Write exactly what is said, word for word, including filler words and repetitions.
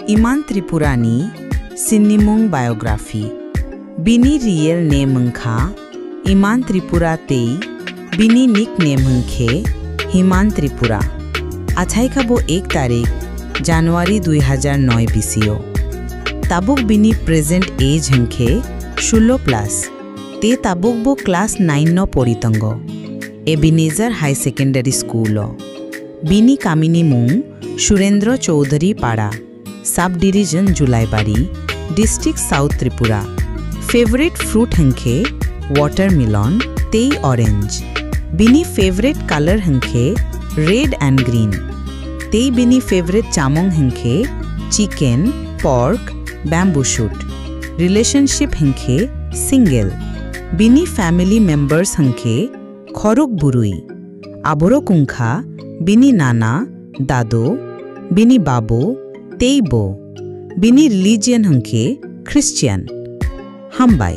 Iman Tripura ni sinimung biography. Bini real name wngkha Iman Tripura tei bini nickname hwnkhe Himan Tripura. Achaikha bo ek tarik January dui hajar noi bisio. Tabuk bini present age hwnkhe sullo plus. Te tabuk bo class nine no pori tongo. Ebenezer High Secondary School o. Bini kamini mung Surendra Chowdhury Para, Sub-Division Julaibari, District South Tripura. Favorite fruit hwnkhe watermelon tei orange. Bini favorite color hwnkhe red and green. Tei bini favorite chamung hwnkhe chicken, pork, bamboo shoot. Relationship hwnkhe single. Bini family members hwnkhe khorok bwrwi. Aborok wngkha bini nana, dado, bini babo, tei bo. Bini religion hwnkhe Christian. Hambai.